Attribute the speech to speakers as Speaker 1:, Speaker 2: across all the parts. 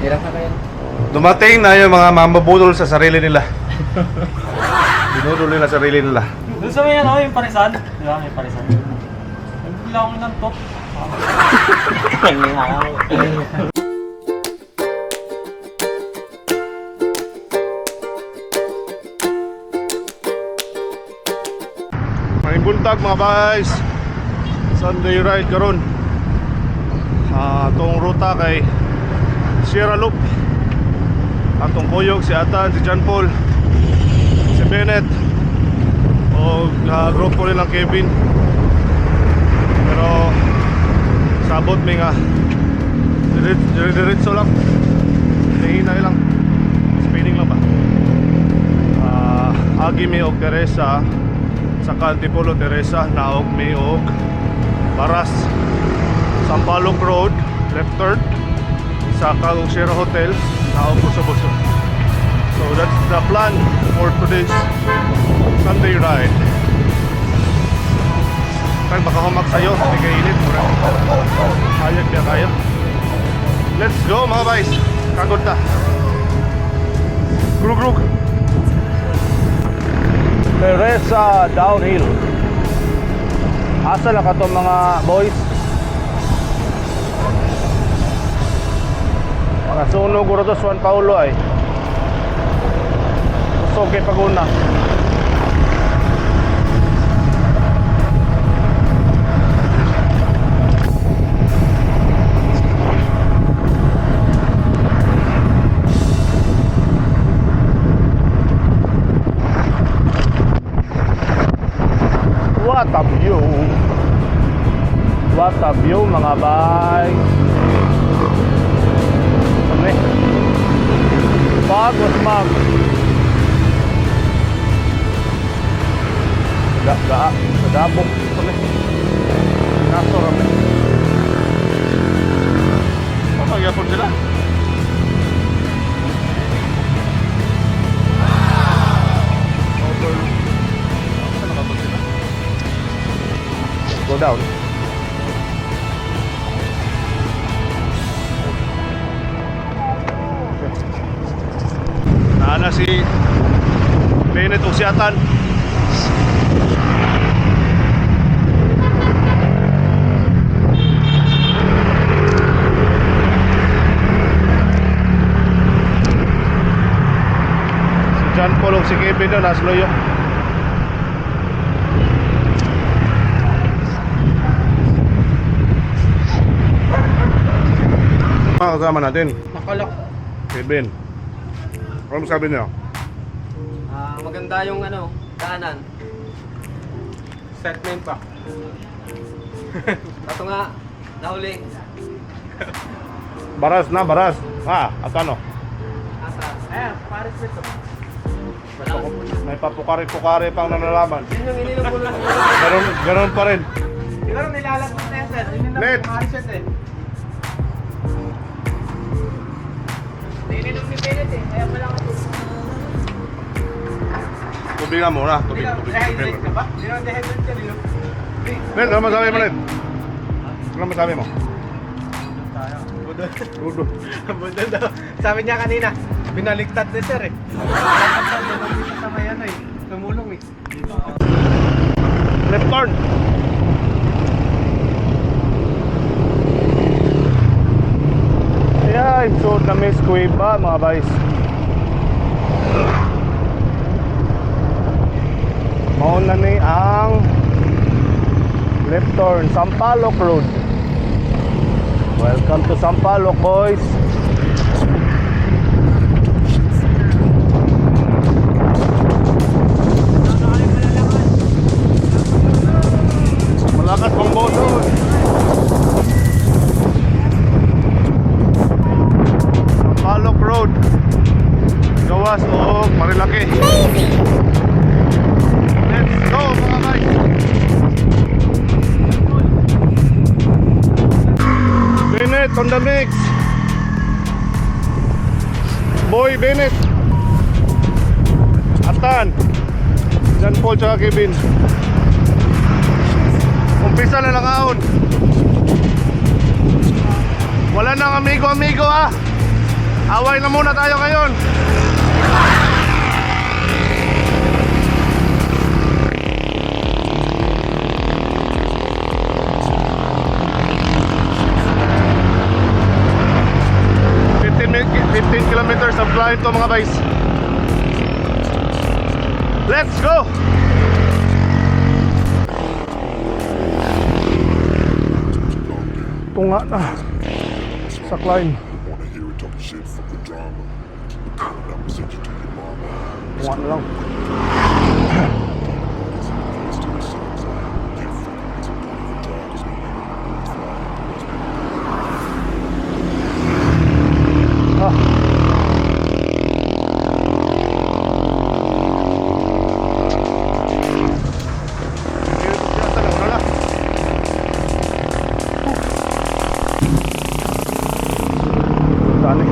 Speaker 1: Hirap na kayo.
Speaker 2: Dumating na yung mga mamabudol sa sarili nila. Binudol nila sarili nila.
Speaker 3: Doon sa may ano, yung parisan. Di ba, may parisan. Nagbigla akong inantok.
Speaker 2: May buntag, mga guys. Sunday ride karon. Atong ruta kay Sierra Loop. Atong kuyog si Atan, si John Paul, si Bennett o grupo nilang Kevin. Pero sabot mi nga diretso lang. Hinay lang. Spinning lang ba? Agi mi og Teresa sa Antipolo, Teresa, naog mi og Baras, Sampaloc Road, left turn sa Kagong Sierra Hotel, naog Buso-Buso. So that's the plan for today's Sunday ride. Kaya baka humak sa'yo, hindi kayo init. Hayag niya kayo. Let's go, mga guys. Kagod ta. Grug grug. Teresa Downhill. Asa na ka to, mga boys? Mga sunog ro to Juan Paulo ay. Usog kay paguna. What a view! What a view, mga bay! Kami. Pagos mag. Ga ga sa dabok kami. Naso rami. Oh, magyapon sila. Over. Saan nakabot sila? Go down. Naana si Bennett ug si Atan. Si John Paul ug si Kevin doon nasa luyo. Mga kasama natin,
Speaker 1: Nakalak.
Speaker 2: Kevin. Ano sabi niyo?
Speaker 1: Maganda yung ano, daanan.
Speaker 3: Excitement pa.
Speaker 1: Kaso nga, nahuli.
Speaker 2: Baras na, baras. At ano?
Speaker 1: Asa?
Speaker 3: Ayan, Paris ito.
Speaker 1: Wala.
Speaker 2: May papukari-pukari pang nanalaman.
Speaker 1: Yun yung ininom ko lang.
Speaker 2: Ganon, ganon pa rin.
Speaker 3: Siguro nilalagos na yan, sir. Ininom
Speaker 2: Net.
Speaker 3: ko Paris eh. Ininom ni Bennett eh. Kaya wala ka.
Speaker 2: Tubig na muna. Tubig, tubig,
Speaker 3: Dehydrate
Speaker 2: tubig.
Speaker 3: ka ba? Hindi naman dehydrate ka, di ba?
Speaker 2: Ned, ano masabi mo, Ned? Ano masabi mo?
Speaker 3: Budol.
Speaker 2: Dudo.
Speaker 3: Budol daw. Sabi niya kanina, binaligtad ni sir eh. Dito sa may ano eh. Tumulong eh.
Speaker 2: Left turn. Yeah, so na miss Cueva, mga guys. Mao na ni ang left turn, Sampaloc Road. Welcome to Sampaloc, boys. Malakas pang boto. Sampaloc Road. Gawas o Marilaki. Let's go, mga guys. Bennett on the mix. Boy Bennett. Atan. John Paul tsaka Kevin. Umpisa na lang ahon. Wala nang amigo-amigo ah. Away na muna tayo ngayon. 15 kilometers of climb to, mga bays. Let's go! Tunga na sa climb.
Speaker 4: Wanna hear it talk shit from the drama. Keep it coming, I'ma send you to your mama.
Speaker 2: Tunga na lang.
Speaker 4: Face to the subs. Can't fucking mix it, don't even try. 'Cause no matter the bullets fly, the rest
Speaker 2: Ah. Na. Dali.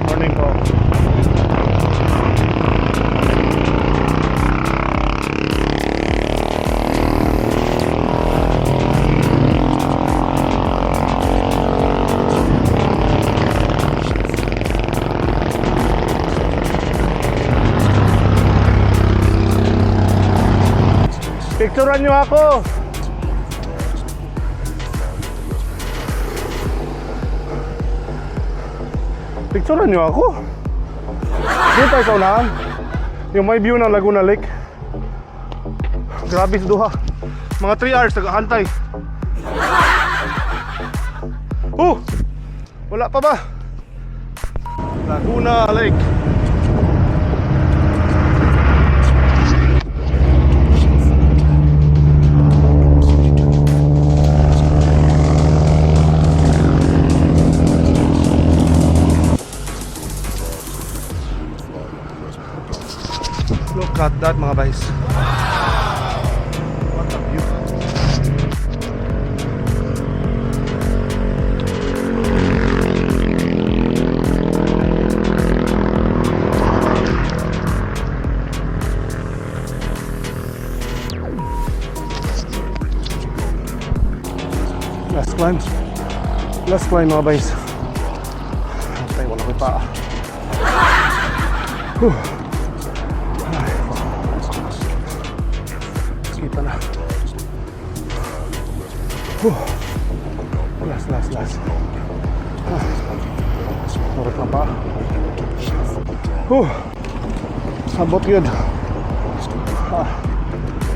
Speaker 2: Morning po. Picturean nyo ako! Picturean nyo ako! Dito tayo sa unahan. Yung may view ng Laguna Lake. Grabe sa duha. Mga 3 hours nag-aantay. Oh! Wala pa ba? Laguna Lake. Look at that, mga guys. What a view. Last climb. Last climb, mga guys. Antay, wala ko pa. Whew. Ay, kita na. Whew. Last, last, last. Ah. Murag lang pa. Whew. Sabot yun. Ah.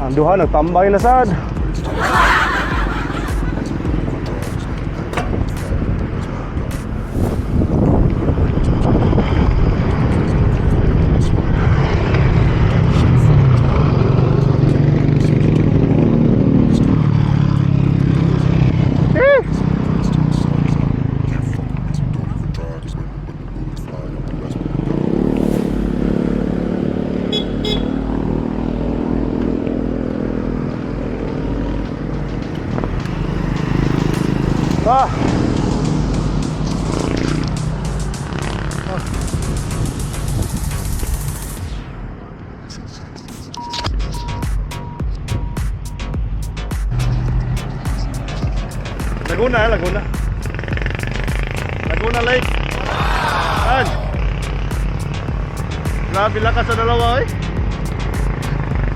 Speaker 2: Ang duha, nagtambay na sad. Eh!
Speaker 4: Can't fucking mix it, don't even try. 'Cause when the bullets fly, I'm the last one to go.
Speaker 2: Ah! Ah. Laguna, Laguna. Laguna Lake. Yan. Grabe lakas sa dalawa eh.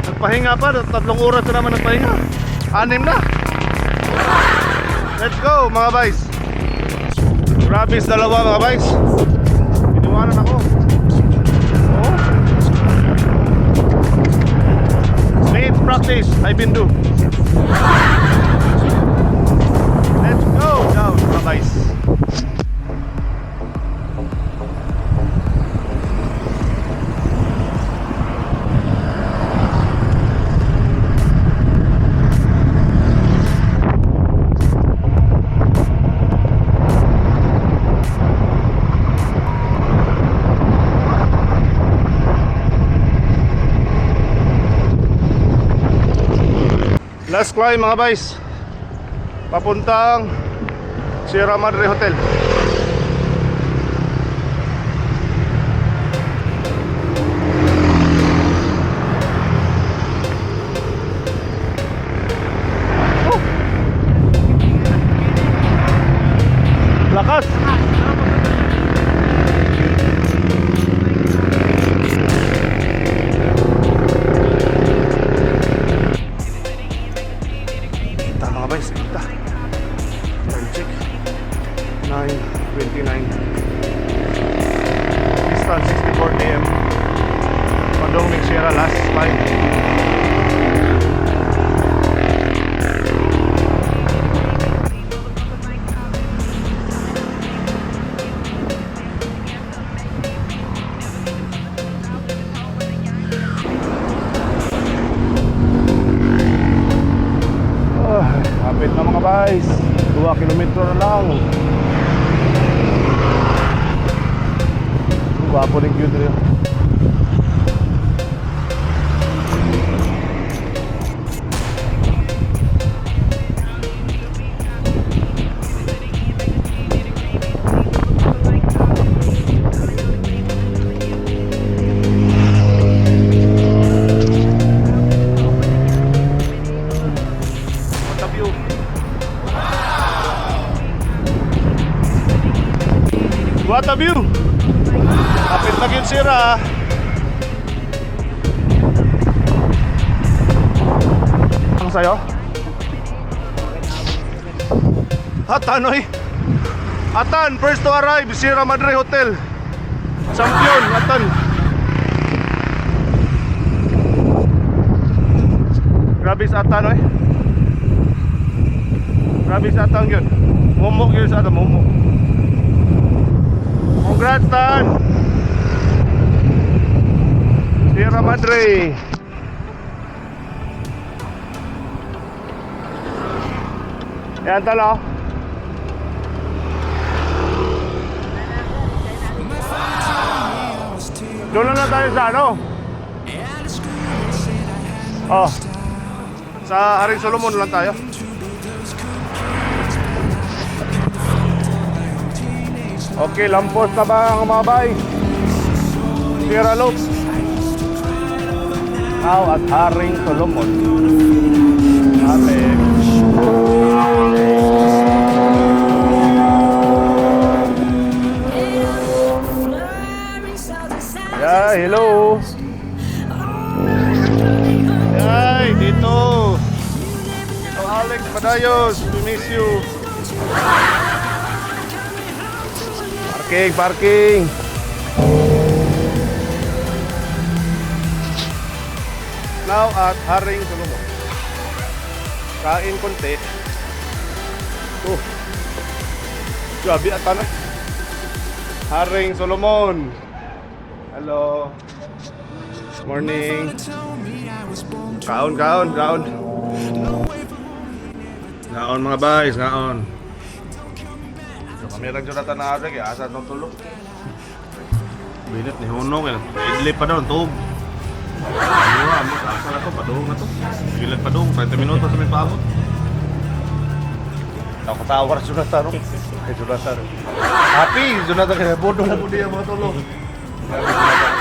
Speaker 2: Nagpahinga pa, 3 oras na naman nagpahinga. Anim na. Let's go, mga guys. Grabe sa dalawa, mga guys. Iniwanan ako. Oh. Late practice, I've been do. Let's go down, mga guys. Last climb, mga guys. Papuntang Sierra Madre Hotel. Sierra last time. Ay, kapit na, mga guys. 2 kilometro na lang. Gwapo ng view dito. What a view! What a view! Kapit na gyud sira. Ang sayo? Atan oy. Atan, first to arrive, Sierra Madre Hotel. Champion, Atan. Grabe sa Atan oy. Grabe sa Atan yun. Mumok yun sa Atan, mumok. Congrats, Tan! Sierra Madre! Yan, talo. Doon na lang tayo sa ano? Oh. Sa Haring Solomon lang tayo. Okay, lampos na ba ang mga bay? Sierra Loop. Now at Haring Solomon. Ate. Yeah, hello. Ay, dito. Dito Alex Padayos, we miss you. Parking, parking. Now at Haring Solomon. Kain konti. Oh. Grabe ata na. Haring Solomon. Hello. Morning. Kaon, kaon, kaon. Ngaon, mga bays, ngaon. So kami lang Jonathan na asa kaya asa itong tulog. Binit ni Huno kaya idlip pa daw tuog. Ano amo sa asa na to padung na to. Ilan padung 30 minuto sa may paabot. Nakatawar si Jonathan, no? Kay Jonathan. Happy Jonathan kaya bodong mo diya mga tulog. Grabe, Jonathan.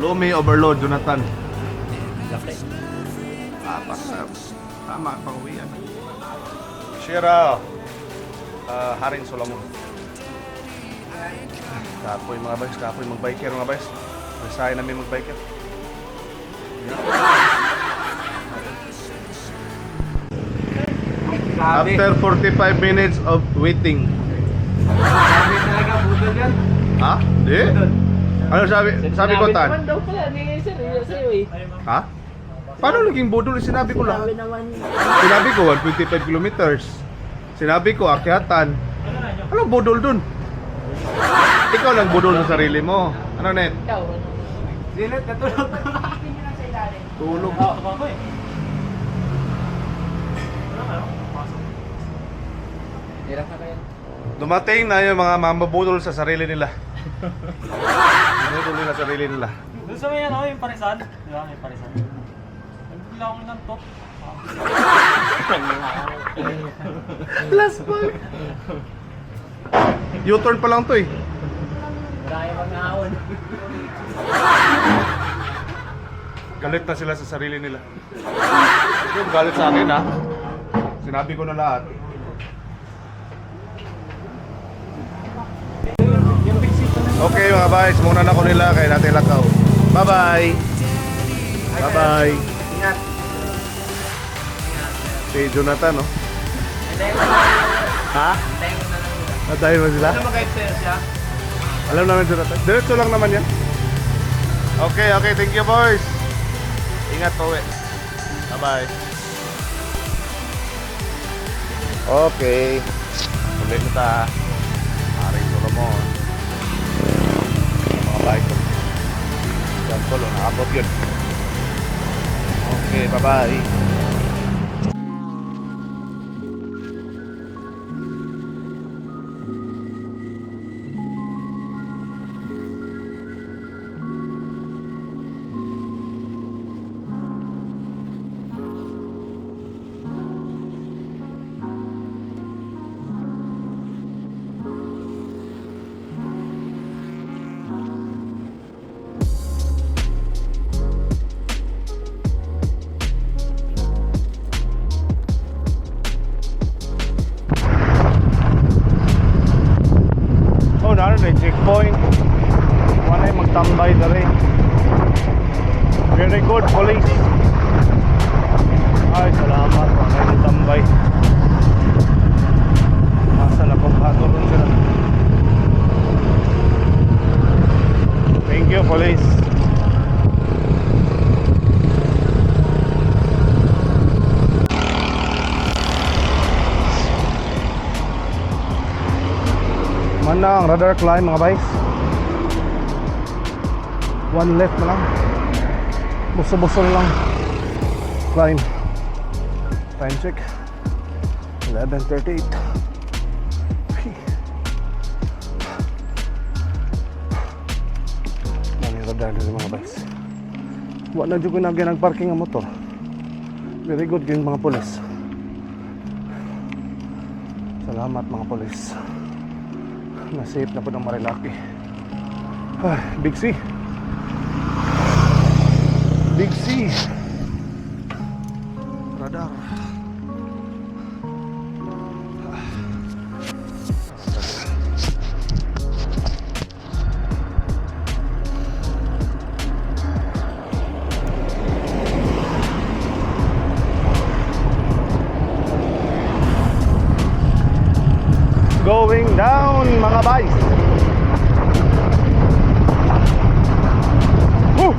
Speaker 2: Lumi overload, Jonathan.
Speaker 1: Laki.
Speaker 2: Apat na. Tama, pang-uwian. Shira, Haring Solomon. Kapoy, mga boys, kapoy magbiker, mga boys. Masahe namin magbiker.
Speaker 3: Grabe.
Speaker 2: After 45 minutes of waiting.
Speaker 3: Grabe talaga, budol yan.
Speaker 2: Ha? Di? Ano sabi? Sabi ko,
Speaker 1: Sinabi
Speaker 2: Tan?
Speaker 1: naman daw pala ni sir, eh, sa'yo eh.
Speaker 2: Ha? Paano naging budol? Sinabi ko lang.
Speaker 1: Sinabi naman.
Speaker 2: Sinabi ko 125 kilometers. Sinabi ko akyatan. Anong budol dun? Ikaw lang budol sa sarili mo. Ano, Net?
Speaker 1: Ikaw, ano?
Speaker 3: Zinet, natulog ko.
Speaker 2: Tulog.
Speaker 1: Hirap na kayo.
Speaker 2: Dumating na yung mga mamabudol sa sarili nila. Binudol nila sarili nila.
Speaker 5: Doon sa may ano, yung parisan. Di ba, may parisan. Nagbigla akong ng top.
Speaker 2: Last one. U-turn pa lang to eh.
Speaker 1: Kaya magnaon.
Speaker 2: Galit na sila sa sarili nila. Yung galit sa akin ha. Sinabi ko na lahat. Okay, mga guys, muna na ko nila kay natin lakaw. Bye-bye. Bye-bye.
Speaker 3: Ingat.
Speaker 2: Si Jonathan, no?
Speaker 1: Antayin mo na lang.
Speaker 2: Ha?
Speaker 1: Antayin mo na lang sila.
Speaker 2: Natayin mo sila?
Speaker 1: Ano mag-guide sa'yo siya?
Speaker 2: Alam namin, Jonathan. Diretso lang naman yan. Okay, thank you, boys. Ingat po, uwi. Bye-bye. Okay. Ulit na ta. Aring Solomon. Mga bike ko. Yan po, naabot yun. Okay, bye-bye. Oh, naroon na checkpoint. Wala yung magtambay dere. Very good, police. Ay, salamat. Wala yung tambay. Asa na kung bago ron sila. Thank you, police. Manang radar climb, mga guys. One left na lang. Buso-buso na lang. Climb. Time check. 11:38. Mani radar dito, mga guys. Wa na jud ko nagyan nagparking ang motor. Very good yun, mga pulis. Salamat, mga pulis. Na-safe na po ng Marilaki. Ay, Big C. Big C. Radar. Going down, mga bays. Woo!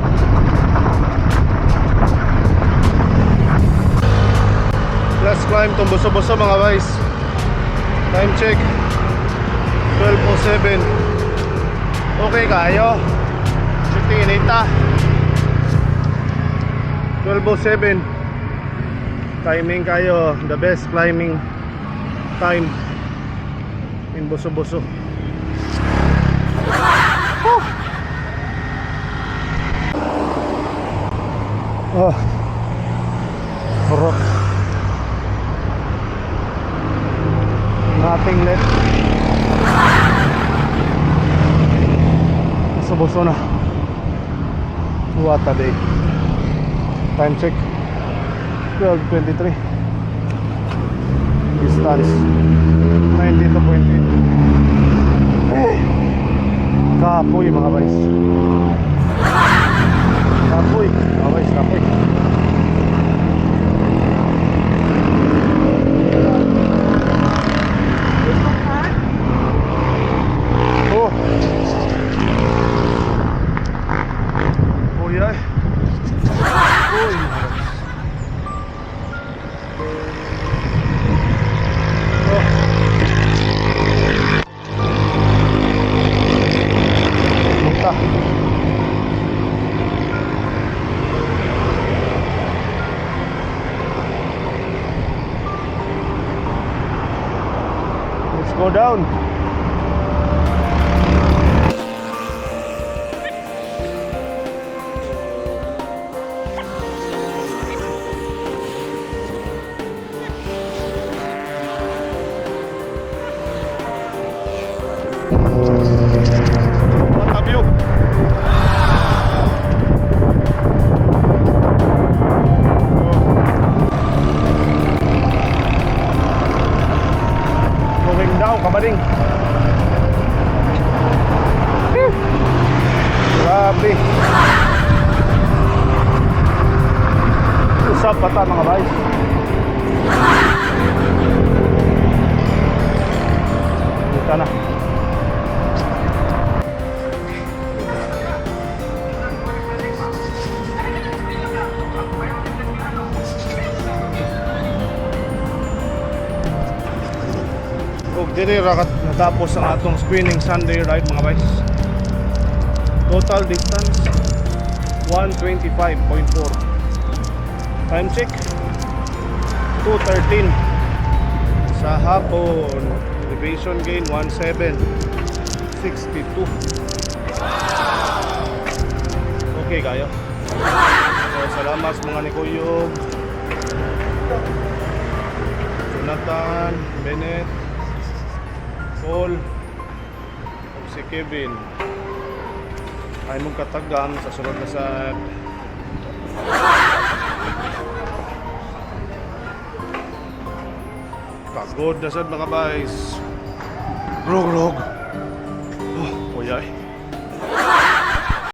Speaker 2: Last climb tong buso-buso, mga bays. Time check 12:07. Okay kayo. Shooting inita. 12:07. Timing kayo, the best climbing time in buso-buso. Whew! Oh. Rock. Nothing left. Buso-buso na. What a day. Time check. 12:23. Distance 92.8. Eh, kapoy, mga guys. Kapoy, mga guys, kapoy. Oh. Oh, yeah. Uy, mga guys. Oh. Punta. Let's go down. What a view! Going down, kabaling. Phew. Grabe. Usap pa ta, mga bay. Dito na. Diri ra natapos ang atong screening Sunday ride, mga guys. Total distance 125.4. Time check 2:13 sa hapon. Elevation gain 1762. Okay kayo. So, salamat sa mga ni Kuyog. Jonathan, Bennett, Paul, ug si Kevin. Ay mong katagang sa sunod na sa. Pagod na sad, mga bays. Rog rog. Oh, kuya eh.